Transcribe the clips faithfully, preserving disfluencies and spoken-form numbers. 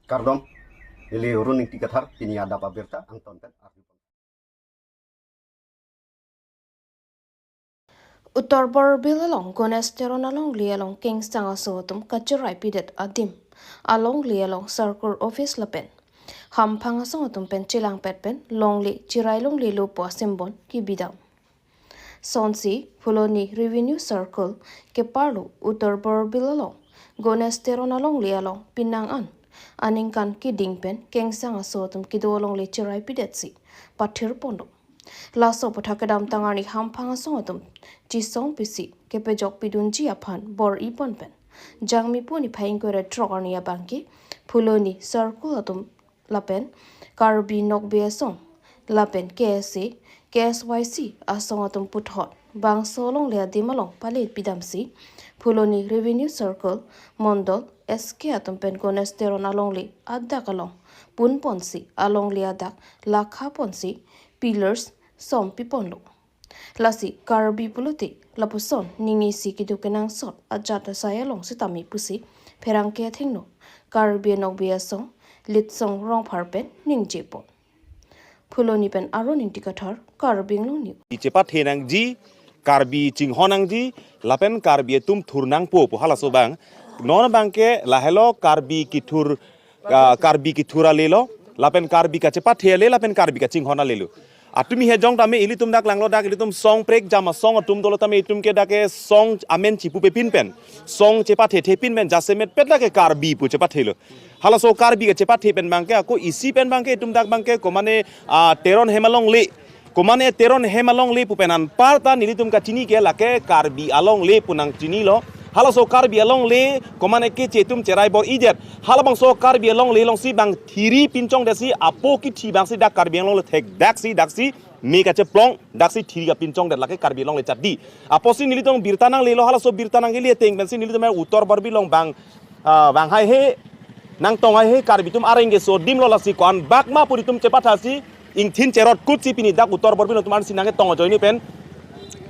Kardom, neli Arun Ingti Kathar, pini adap abirta angton pen arju. Uttar Borbil along Ganesh Teron alongle along kengsang aso atum kacherai pidet adim alongle along circle office lapen hamphang asong atum pen chelangpet pen longle cherai longlelo pu asimbon kebidam. Sonsi Phuloni Revenue Circle keparlo Uttar Borbil along Ganesh Teron alongle along pinang an aningkan keding pen kengsang aso atum kedo alongle cherai pidetsi pathir ponlo. Laso aputhak kedamtang arni hamphang asong atum chisong pisi kepejok pidunji aphan bor-i pon pen Jangmi pu niphai ingkoi ra throk arni abangke Phuloni Circle atum lapen Karbi Nokbe Asong lapen K S A, K S Y C asong atum puthot bangso alongle adim along palit pidamsi Phuloni Revenue Circle, Mondol, S K atum pen Ganesh Teron alongle adak along pun ponsi alongle adak lakha ponsi pillars som pi ponlo. Lasi Karbi pulote lapuson ning isi kedo kenangsot ajat asai along sitame pusi pherangke athengno Karbi Nokbe Asong Litsong Rongphar pen ningje pon. Phuloni pen Arun Ingti Kathar, Karbi Anglong News. Chepathe nangji, Karbi chinghon nangji, lapen Karbi atum thur nangpo pu halaso abang. Non abangke lahelo Karbi kethur, ah, Karbi kethur alelo, lapen Karbi kachepathe ale, lapen Karbi kachinghon alelo. Atumi he jong tame ilitum dak langlo, dak ilitum song prekjam asong atum dolo tame itum ke dak ke song amen chipupe pin pen, song chepathethe pin pen jasemet pet dak ke Karbi pu chepathelo. Halaso Karbi kachepathe pen abangke ako isi pen abangke itum dak abangke komane, ah, Teron hem alongle. Komane Teron hem alongle pu pen anparta nelitum kachini ke lake Karbi alongle pu nangchinilo. Halaso Karbi alongle komane keche atum cherai bor-idet. Halabangso Karbi alongle alongsi bang thiri pinchongdetsi apo kithi abangsi dak Karbi Anglong le thek daksi daksi me kacheplong daksi thiri kapinchongdet lake Karbi alongle chadi. Apotsi nelitum birta nanglelo, halaso birta nangkele ateng pensi nelitum Uttar Borbil along bang, ah, bang haihe, nangtong haihe Karbi atum areng keso adim lo, lasi ko-an bak ma pu itum chepathasi ingthin cherot kutsi pini dak Uttar Borbil atum ansi nangketong ajoine pen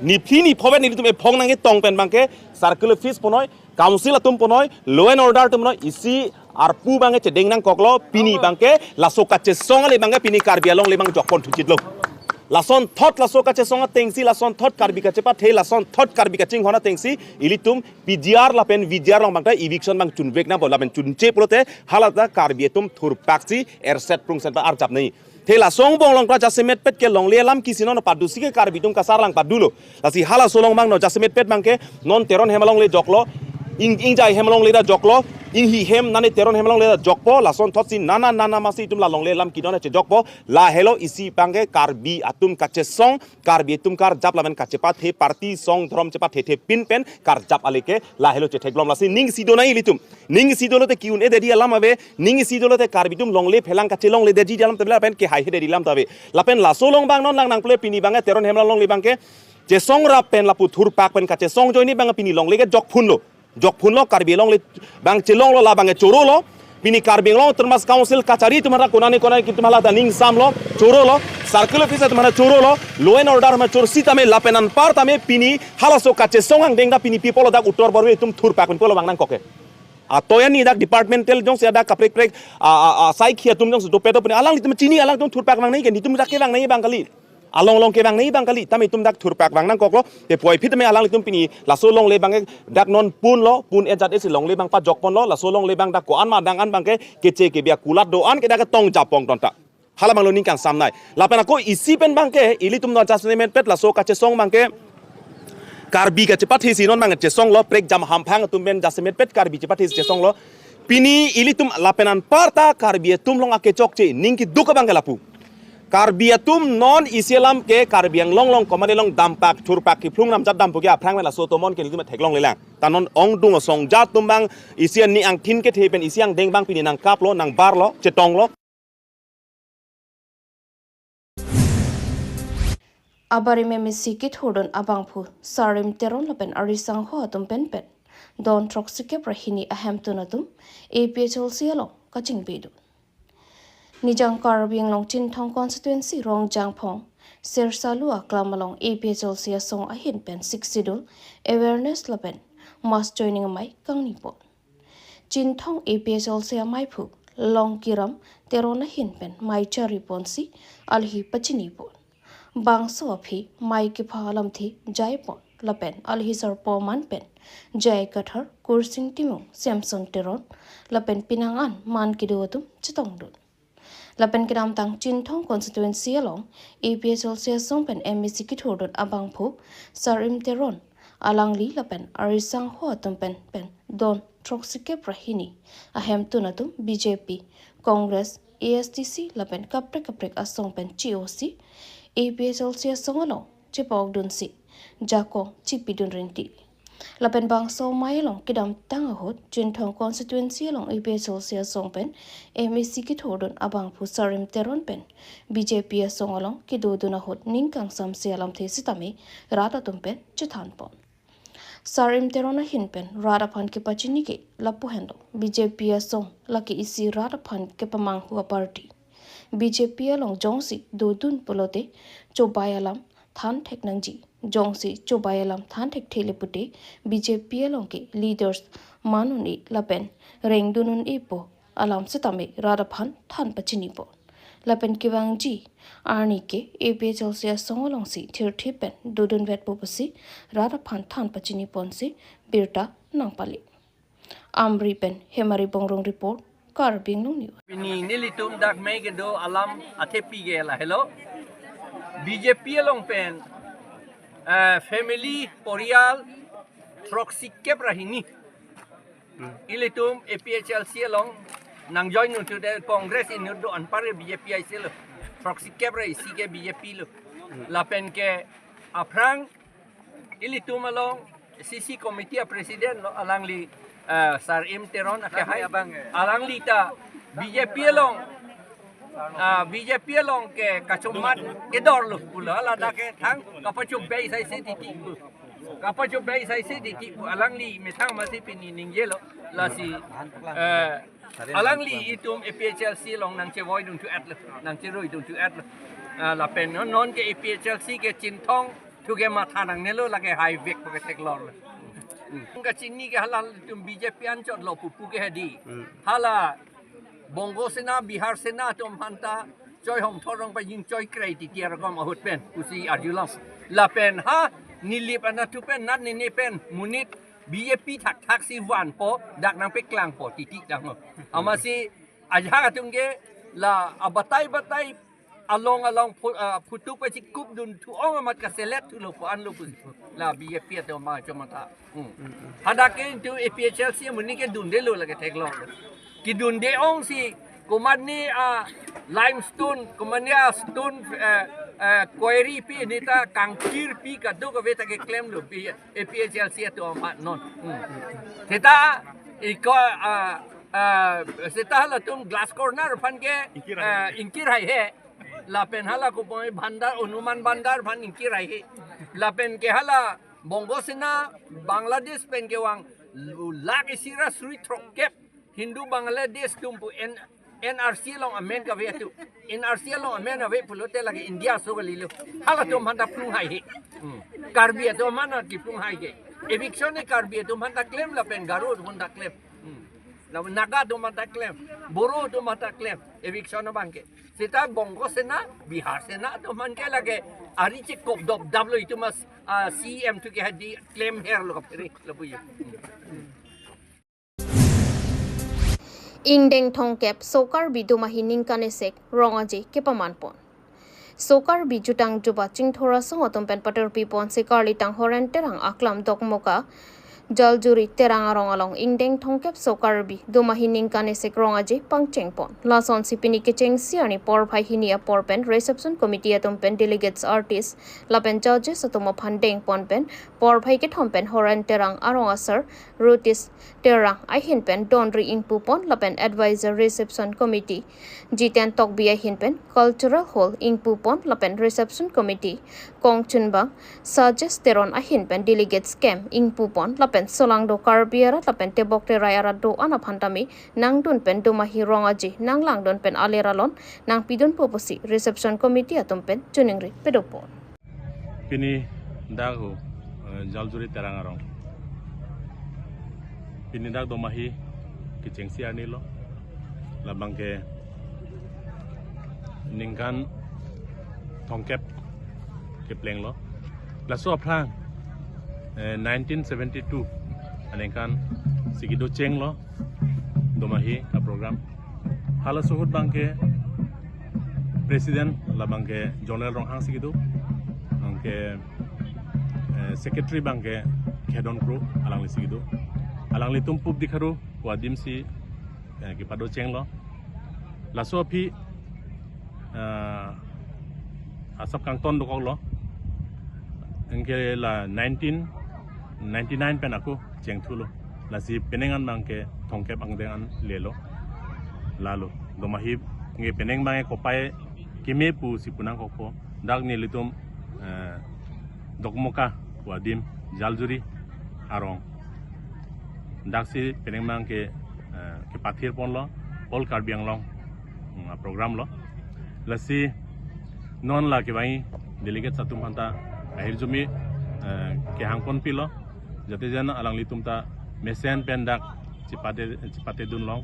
niphli nipho pen nelitum ephong nangketong pen abangke circle office punoi, council atum punoi, law and order atum punoi, isi arpu abangke chedeng nangkoklo, pini abangke laso kachesong ale abangke pini Karbi alongle abang jokpon thuchitlo. Lasonthot laso kachesong atengsi, lasonthot Karbi kachepathe, lasonthot Karbi kachinghon atengsi ilitum P G R lapen V G R along abangta eviction abang chunvek nangpo lapen chunche pulote halata Karbi atum thurpaksi erset prungsen pa arjap nai. The laso angbong along kra jasemet pet ke longle alam kisi non padusi ke Karbi atum kasarlang padulo. Lasi halaso along abang non jasemet pet abangke non Teron hem alongle joklo, ing, Ingjai hem alongle ta joklo, Inghi hem nane Teron hem alongle ta jokpo, lasonthotsi nana nana masi itum la longle alam kidon chejokpo. Lahelo isi abangke Karbi atum kachesong, Karbi atum karjap lapen kachepathe, party song dhorom chepathethe pin pen karjap ale ke lahelo chetheklom, lasi ning isi do nai ilitum. Ning isi dolote ki-un-edetji alam ave, ning isi dolote Karbi atum longle phelang kachelongledetji alam ta ave, lapen kehaihedetji alam ta ave. Lapen laso along abang non lang nangpule pini abangke Teron hem alongle abangke chesong rap pen lapu thurpak pen kachesong ajoine abang pini longle ke jokphunlo. Jokphunlo, Karbi alongle abang chelonglo, la abangke chorolo. Pini Karbi Anglong Autonomous Council kachari atum hara konane konane atum hala ta ning samlo, chorolo. Circle office atum hara chorolo. Law and order ma chor sitame lapen anparta me pini halaso kachesong angdeng ta pini pi pulo dak Uttar Borbil atum thurpak pen pulo bang nangkok ke. Atoyan ni dak departmental jongsi dak kaprek prek, a, a, a, saikhi atum jongsi dopet dopet alanglitum chini, alanglitum thurpak vang nai ke, nitum dak ke vang nai abang kali. Along along ke vang nai abang kali, tame itum dak thurpak vang nangkoklo, te puvoiphit tame alanglitum pini laso longle abangke dak non punlo, pun-e jat-e si longle abang pajokponlo, laso longle abang dak ko-an ma dang an abangke keche kebi akulat do-an ke dak tong japong tonta. Hala abanglo ning kangsam nai. Lapen ako isi pen abangke, ilitum non jasemet pet laso kachesong abangke, Karbi kachepathesi non abang chesonglo, prekjam hamphang atum pen jasemet pet Karbi chepathesi chesonglo. Pini ilitum lapen anparta Karbi atum along akechokche, ning keduk abangke lapu. Karbi atum non isi alam ke Karbi Anglong along komane along dampak, thurpak, kiphlung namjat dampo ke aphrang pen laso tomon ke nelitum theklonglelang. Ta non ongdung asong jat atum abang isi ani angthin kethe pen isi angdeng abang pini nangkaplo, nangbarlo, chetonglo. Abarim M A C kithurdun abangphu Sarim Teron lapen arisangho atum penpen don throksikep ra hini ahemtun atum A P H L C along kachingbidun. Nijang Karbi Anglong Chinthong constituency Rongjangphong Sersalu aklam along A P H L C asong ahin pen Sixth Schedule awareness lapen mass joining amei kangnipon. Chinthong A P H L C amaiphu Longkiram Teron ahin pen mei chari ponsi alohi pachini pon. Bangso aphi mei kepha alamthe jai pon lapen alohi sarpo man pen J I Kathar, Kursing Timung, Samson Teron lapen penang an man kedo atum chetongdun. Lapen kedamtang Chinthong constituency along A P H L C asong pen M A C kethurdun abangphu Sarim Teron alangli lapen arisangho atum pen pen don throksi kep ra hini ahemtun atum B J P, Congress, A S D C lapen kaprek kaprek asong pen chi-osi A P H L C asong along chepokdunsi jakong chipidun rinti. Lapen bangso mei along kedamtang ahut Chinthong constituency along A P H L C asong pen M A C kethurdun abangphu Sarim Teron pen B J P asong along kedodun ahut ning kangsamse alamthe sitame rat atum pen chethan pon. Sarim Teron ahin pen rat aphan kepachini ke lapu henlo, B J P asong lake isi rat aphan kepamanghu aparty. B J P along jongsi dodun pulote chobai alam than thek nangji. Jongsi chobai alam than thekthe le pute B J P along ke leaders man un-e lapen rengdun un-e pu alam sitame rat aphan than pachini pon. Lapen kevangji arni ke A P H L C asong alongsi thirthip pen dodun vetpo pusi rat aphan than pachini ponsi birta nangpale. Amri pen Hemari Bongrung report, Karbi Anglong News. Pini nelitum dak mei kedo alam athepi ke lahelo. B J P along pen, eh, family, poriyal throksi kep ra hini. Hmm. Ilitum A P H L C along nang join untu de Congress inut do anpar ke B J P aisi lo. Throksi kep ra isi ke B J P lo. Hmm. Lapen ke aphrang ilitum along C C committee a president lo alangli, eh, Sarim Teron akehai. Abang, eh. Alangli ta B J P along, ah, B J P along ke kachomat kedor lo pulo, ladak ke thang kapachobei saisi titi pu. Kapachobei saisi titi pu alangli methang masi pini ningjelo lasi, eh, alangli itum A P H L C along nangchevoidun thu-et lo, nangcheroidun thu-et lo. Ah, lapen non, non ke A P H L C ke Chinthong thu ke matha nangnelo, lake haivek pu ke theklor lo. Hmm. Kachini ke hala itum B J P anchot lo pupu ke hedi. Hmm. Hala Bongo Sena, Bihar Sena atum aphanta choi hom thorong pa jing choi krei titi arakom ahut pen pusi arjulang. Lapen ha Nilip anatthu pen nat nini pen monit B J P thakthak si vanpo, dak nangpeklangpo titi dang ho. Amatsi ajahak atum ke la abatai batai along along phu-, ah, phutuk pachikupdun thu-ong amat kaselet thulo pu anlo pu la B J P atum ma chomatha. Hmm. Hadak ke into A P H L C amonit ke dundelo lake theklor. Kedunde ongsi komatne, ah, limestone, komatne, ah, stone, eh, eh, quarry pi neta kangkir pi kadokave ta keklemlo pi A P H L C atum aphan non. Hmm. Seta iko, ah, ah, seta halatum glass corner aphan ke, ingkir hai, ah, ingkir haihe. Lapen hala kopoi Bhandar, Hanuman Bhandar aphan ingkir haihe. Lapen ke hala Bongo Sena Bangladesh pen kevang lakh isi ra suri throkkep Hindu Bangladesh atum pu N-, N R C along amen kave atum. N R C along amen ave pulote lake India aso kalilo. Halatum aphanta plung haihe. Hmm. Karbi atum aphanta kiplung hai ke. Eviction e Karbi atum aphanta klem lapen Garo atum aphanta klem. Hmm. Lapen Naga atum aphanta klem. Boro atum aphanta klem. Eviction abang ke. Seta Bongo Sena, Bihar Sena atum aphan ke lake ari chekop dopdaplo itum as, ah, C M thu ke hadi klem herlo kaphere lapu yo. Hmm. Ingdeng thomkep So Karbi Domahi ningkan esek rong aje kepaman pon. So Karbi jutang juba chingthor asong atum pen patur pi ponsi karlitang Horen Terang aklam Dokmoka Jaljuri Terang arong along ingdeng thomkep So Karbi Domahi ningkan esek rong aje pangcheng pon. Lasonsi pini kechengsi arni porphai hini apor pen reception committee atum pen delegates, artist lapen judges atum aphan deng pon pen porphai kethom pen Horen Terang arong asar Rutis Terang ahin pen donri ingpu pon lapen advisor reception committee Jiten Tokbi ahin pen cultural hall ingpu pon lapen reception committee kongchunbang Sajes Teron ahin pen delegates camp ingpu pon lapen solangdo Karbi arat lapen tebok terai arat do-an aphan tame nangdun pen Domahi rong aje nanglangdun pen aler alon nangpidunpo pusi reception committee atum pen choningri pedo pon. Pini dak ho, eh, Jaljuri Terang arong. Pini dak Domahi kechengsi arni lo. Labang ke ningkan thomkep keplenglo. Laso aphrang, eh, nineteen seventy-two aningkan si kedo chenglo Domahi a-program. Halaso ahut abang ke president labang ke General Ronghang si kedo. Abang ke, eh, secretary abang ke Khedon Kro alangli si kedo. Alanglitum pup dikharo pu adim si, eh, kepado chenglo. Laso aphi, eh, asap kangton dokoklo. Anke la nineteen ninety-nine pen ako chengthulo. Lasi penang an abang ke thomkep angdeng an lelo. Lalo Domahi anke penang abang ke kopai keme pusi punangkokpo. Dak nelitum, eh, Dokmoka pu adim Jaljuri arong. Dak si penang abang ke, eh, kepathir ponlo All Karbi Anglong, hmm, a-program lo. Lasi non la kevangji delegates atum aphanta ahirjume, eh, kehang ponpilo. Jate jan alanglitum ta mesen pen dak chepate, chepatedun long.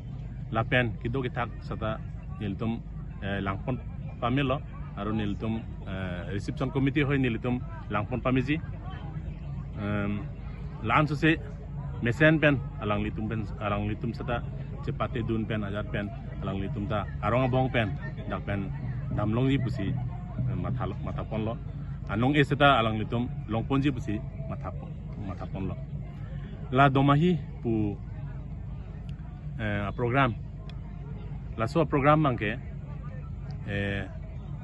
Lapen kedo kethak seta nelitum, eh, langpon pamelo, aru nelitum, eh, reception committee hoi nelitum langpon pameji. Em, la-an sose mesen pen alanglitum pen, alanglitum seta chepatedun pen ajat pen alanglitum ta arong abong pen dak pen damlongji pusi, eh, matha, matha ponlo. Anong-e seta alanglitum longponji pusi matha pon, matha ponlo. La Domahi pu, eh, a-program. Laso a-program abang ke, eh,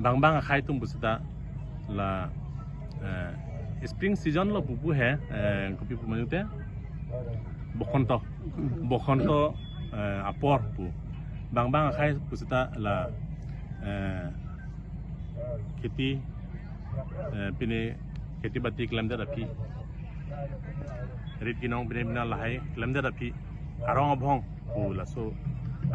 bang bang akhai atum pusita la, eh, spring season lo pupu he, eh, kopi pu mane te? Bokhonto. Bokhonto, eh, apor pu. Bang bang akhai pusita la, eh, kheti, eh, pine kheti bati klemdet aphi, rit kinong pine pina lahai klemdet aphi, arong abong pu laso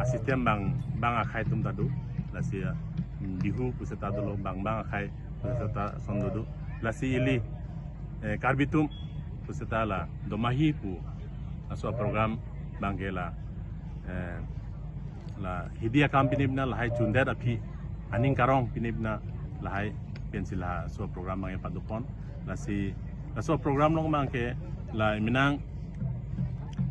a-system bang bang akhai atum ta do. Lasi, ah, Bihu pusita dolo, bang bang akhai pusita son do do. Lasi ili, eh, Karbi atum pusita la Domahi pu laso program abang ke la, eh, la hidi akam pine pina lahai chundet aphi, aning karong pine pina lahai pensi laso program abang ke padopon. Lasi laso program along abang ke la menang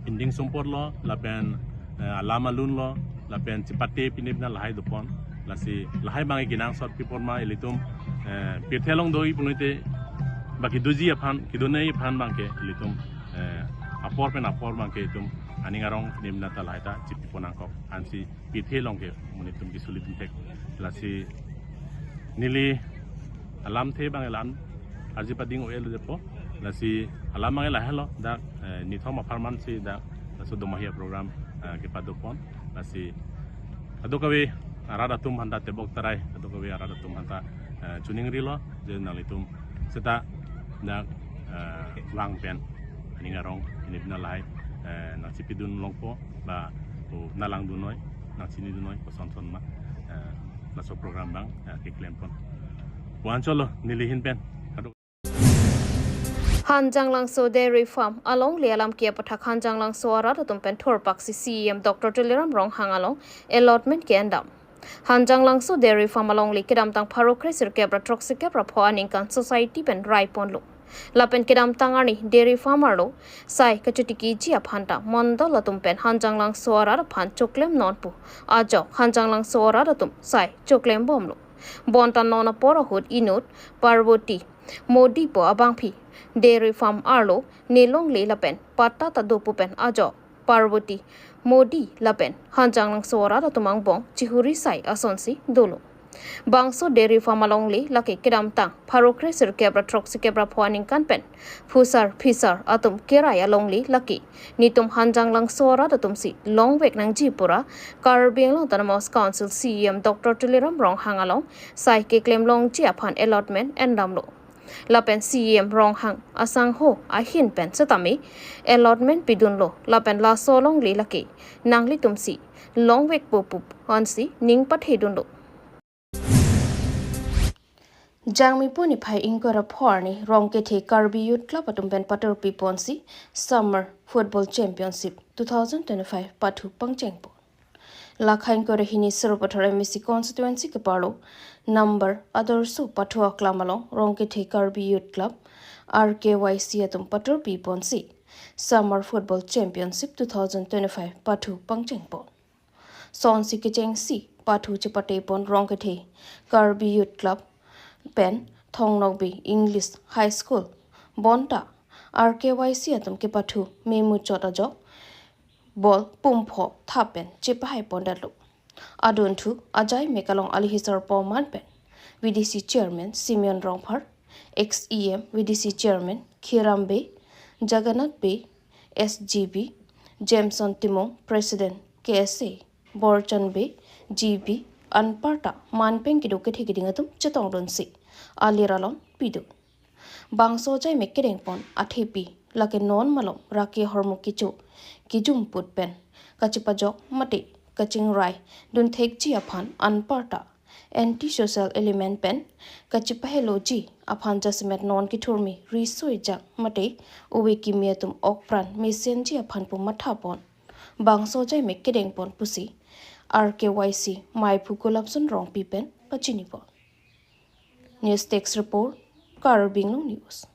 inding sumpot lo, lapen, eh, alam alun lo, lapen chepate pine pina lahai dopon. Lasi lahai abang ke kenangsot pi apot ma ilitum, eh, pirthe along do-i pulote ba kedoji aphan, kedonei aphan abang ke ilitum, eh, apor pen apor abang ke itum aning arong pine pina ta lahai ta chipi pon nangkok, ansi pirthe along ke monit atum kesuli atum thek. Lasi neli alamthe abang ke la-an arje pading o el depo. Lasi alam abang ke lahelo, dak, eh, nithom apharman si dak laso Domahi program, eh, kepadopon. Lasi kadokave arat atum aphanta tebok tarai, kadokave arat atum aphanta, eh, chuningrilo, je nanglitum seta dak, eh, vang pen aning arong pine pina lahai, eh, nangchipidun longpo, ba, o, nanglang dunnoi, nangchini dunnoi, koson son ma, eh, laso program abang, eh, keklempon. Pu-an cholo, neli ahin pen. Hanjanglangso Dairy Farm alongle alam ke aputhak Hanjanglangso arat atum pen thurpaksi C E M Doctor Tuliram Ronghang along allotment ke-endam. Hanjanglangso Dairy Farm alongle kedamtang pharo kre sirkep ra throksirkep ra pho aningkan society pen rai ponlo. Lapen kedamtang arni Dairy Farm arlo sai kachotikiji aphanta mondol atum pen Hanjanglangso arat aphan choklem non pu ajok Hanjanglangso arat atum sai choklem bomlo. Bonta non apor ahut inut Parboti Modi pu abangpi Dairy Farm arlo ne longle lapen patta ta do pu pen ajok Parboti Modi lapen Hanjanglangso arat atum angbong chihuri sai asonsi dolo. Bangso Dairy Farm alongle lake kedamtang pharo kre sirkep ra throksirkep ra pho aningkan pen phusar phisar atum kerai alongle lake netum Hanjanglangso arat atumsi longvek nangji pura Karbi Anglong Autonomous Council C E M Doctor Tuliram Ronghang along sai keklem longji aphan allotment endamlo. Lapen C E M Ronghang asangho ahin pen setame allotment pidunlo, lapen laso alongle lake nanglitumsi longvekpo pu ansi ning pathedunlo. Jangmi pu niphai ingkoi ra pho arni Rongkethe Karbi Youth Club atum pen patur piponsi Summer Football Championship two thousand twenty-five pathu pangchengpo. Lakhain kore hini Sarupathar M A C constituency keparlo number Adorsho Pathu Aklam along Rongkethe Karbi Youth Club R K Y C atum patur piponsi Summer Football Championship two thousand twenty-five pathu pangchengpon. Sonsi kechengsi pathu chepatepon Rongkethe Karbi Youth Club pen Thong Nokbe English High School bonta R K Y C atum kepathu memuchot ajok ball pumpho thap pen chepahaipondetlo. Adunthu ajaimek along alihisar poman pen V D C Chairman Simeon Rongphar, ex E M V D C Chairman Khiram Bey, Jagannath Bey, S G B, Jameson Timung, President K S A, Borchan Bey, G B, anparta manpeng kedo kethe keding atum chetongdunsi alir along pidun. Bangso ajaimek kedengpon athepi lake non malom rake hormu kecho kejumput pen kachepajok mate kachingrai dunthekji aphan anparta anti-social element pen kachepaheloji aphan jasemet non kethurmi riso ejang mate ove kimi atum okpran mesenji aphan pu mathapon bangso ajaimek kedengpon pusi R K Y C maiphu Gulabson Rongpi pen pachinipon. News Desk Report, Karbi Anglong News.